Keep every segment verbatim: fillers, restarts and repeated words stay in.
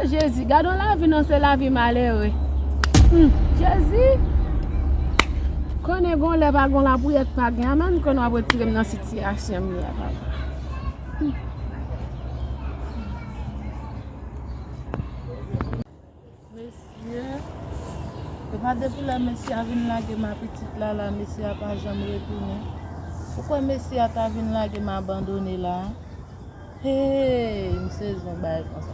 Jezi, gade yon lavi non, se lavi malere. Hmm, Jezi. Konnen gon lè pa gon lapriyè pa gen, amen, konnen w ap retire m nan sitiyasyon m ye a, papa. Hmm. Mesye, epa depi lè mesye a vin lage m a pitit la, la, mesye a pa janm retounen. Ou kwè mesye a ta vin lage m abandone la? Hey, m sezi yon bagay konsa.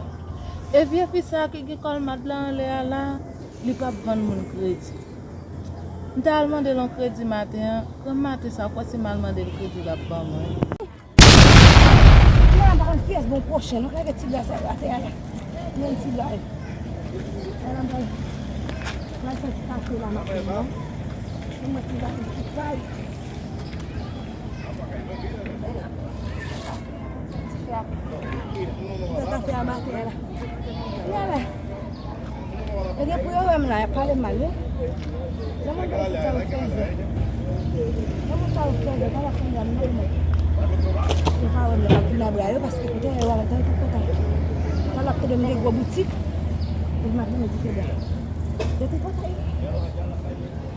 E vye fi sa ki gen kòlmad la anlè a la, li p ap vann moun kredi. M t al mande l yon kredi maten an, granm maten sa, ou kwè si m al mande l kredi, l ap ban mwen? Nan pa yon pyès bon pwochen, nou lage ti bra sa atè a la. Nan ti bra yo. Ala m pral, pral fè ti kafe la maten an. Pou mwen ti kafe ti pay. Ti fè a. Ti fè kafe a maten an la. Ala. E gen pou yo wè m la, y ap pale m mal, wi. Jan moun sa yo fè zè. Jan moun sa yo fè zè, pa la konn yam non, men. Yo pa wè m nan, m ap vin abra yo, paske kote yo wè m, yo te kontan. Sa l ap tande m gen gwo boutik. Epi m ap vin di ke byen. Yo te kontan, wi.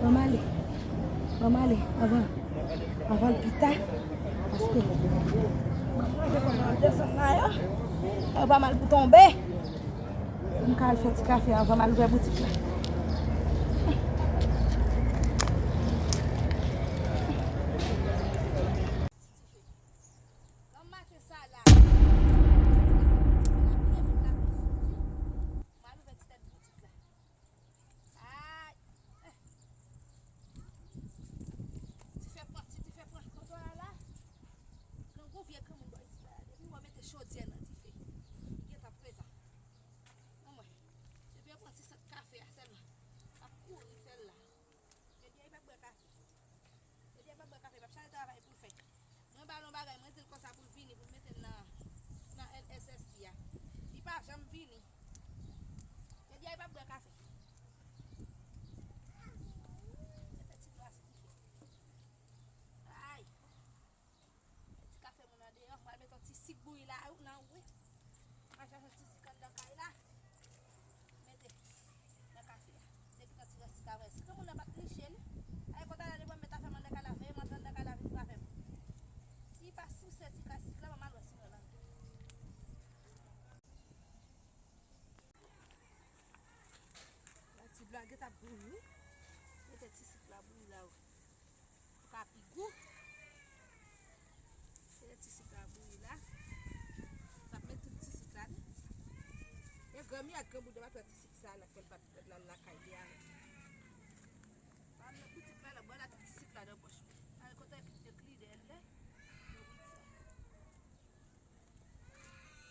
Ban m ale. Ban m ale, avan, avan l pita. Paske, m ap manje kòman desann la yo. Yo pa mal pou tonbe. M ka al fè ti kafe anvan m al ouvè boutik la. Granm maten sa la, m al ouvè ti tèt boutik la. Ay! Eh! Dife pran, ti dife pran. Kote w la la? Grangou vye granmoun bò isit la. Depi w mete chodyè nan dife, li gentan prezan. Nan mwen. Depi yo pran ti sant kafe a sèlman, m ap kouri fè l la. Jodi a, li p ap bwè kafe. Jodi a, li p ap bwè kafe, li p ap chache travay pou l fè. Mwen ba l yon bagay, mwen di l konsa pou l vini, pou l mete l nan, nan N S S I a. Li pa janm vini. Jodi a, li p ap bwè kafe. Mete ti glasi dife. Ay! Ti kafe moun andeyò, m pral mete yon ti sik bouyi la, nan wi. M pral chache yon ti sik anndan kay la. Mete nan kafe a. Depi nan ti rès ti kafe. Si granmoun nan pa t liche li, ay konn talè depi m met afè m anndan kay la, veye m antre anndan kay la vin frape m. Si li pa souse ti kay sik la, ban m al wè si m wè l anndan. La ti blagèt ap bouyi wi. Mete ti sik la bouyi la wi. Pou ka pi gou. Mete ti sik la bouyi la. N ap met tout ti sik la wi. E granmi ak granmoun yo pa pran ti sik sa la, fè l pa t la lakay li a. Pa nan boutik la, la, bò la tout ti sik la nan pòch mwen. Al kote yo klide l lè. Nan boutik.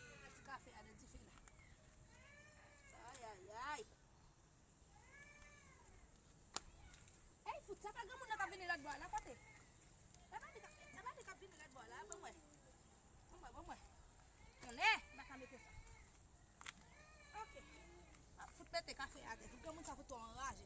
Mete ti kafe a nan dife la. Ay, ay, ay. Ey, fout, sa pa granmoun nan k ap vini lòt bò a la, kote? E pa li k ap, e pa li k ap vini lòt bò a la, ban m wè. Ban m wè, ban m wè. Konnen, m pa ka mete sa. Ok. M ap fout mete kafe a atè. Fout granmoun sa fout twò anraje.